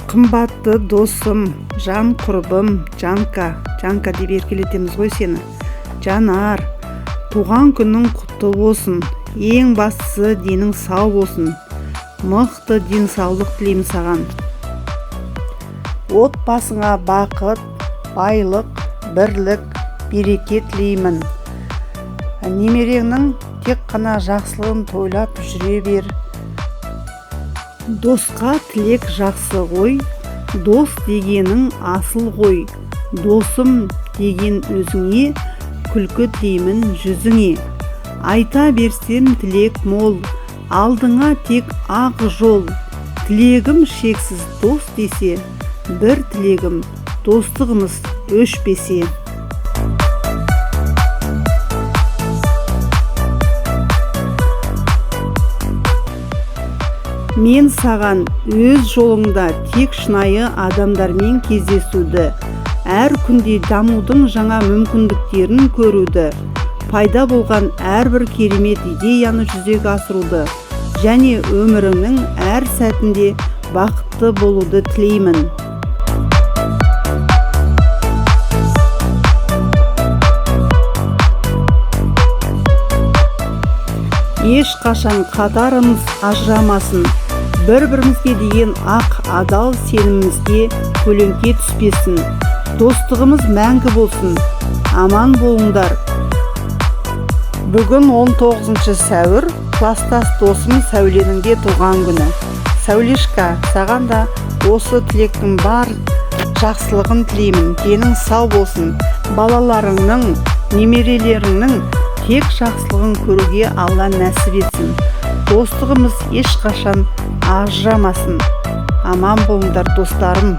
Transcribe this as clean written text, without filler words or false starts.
Қымбатты досым, жан құрбым, Жанка, Жанка деп еркелетеміз ғой сені. Жанар, туған күнің құтты болсын. Ең бастысы денің сау болсын. Мықты денсаулық тілеймін саған. Отбасыңа бақыт, байлық, бірлік, береке тілеймін. Немереңнің тек қана жақсылығын тойлап жүре бер. Досқа тілек жақсы ғой, дос дегенің асыл ғой. Досым деген өзіңе, күлкі тілеймін жүзіңе. Айта берсем тілек мол, алдыңа тек ақ жол. Тілегім шексіз дос десе, бір тілегім достығымыз өшпесе. Мен саған өз жолыңда тек шынайы адамдармен кездесуді, әр күнде дамудың жаңа мүмкіндіктерін көруді, пайда болған әрбір керемет идеяны жүзеге асыруды және өміріңнің әр сәтінде бақытты болуды тілеймін. Ешқашан қатарымыз ажырамасын, бір-бірімізге деген ақ адал сенімімізге көлеңке түспесін. Достығымыз мәңгі болсын. Аман болыңдар. Бүгін 19 сәуір, кластас досым Сәуленің де туған күні. Сәулешка, саған да осы тілектің бар жақсылығын тілеймін. Денің сау болсын. Балаларыңның, немерелеріңнің тек жақсылығын көруге Алла нәсіп етсін. Достығымыз ешқашан ажырамасын. Аман болыңдар, достарым.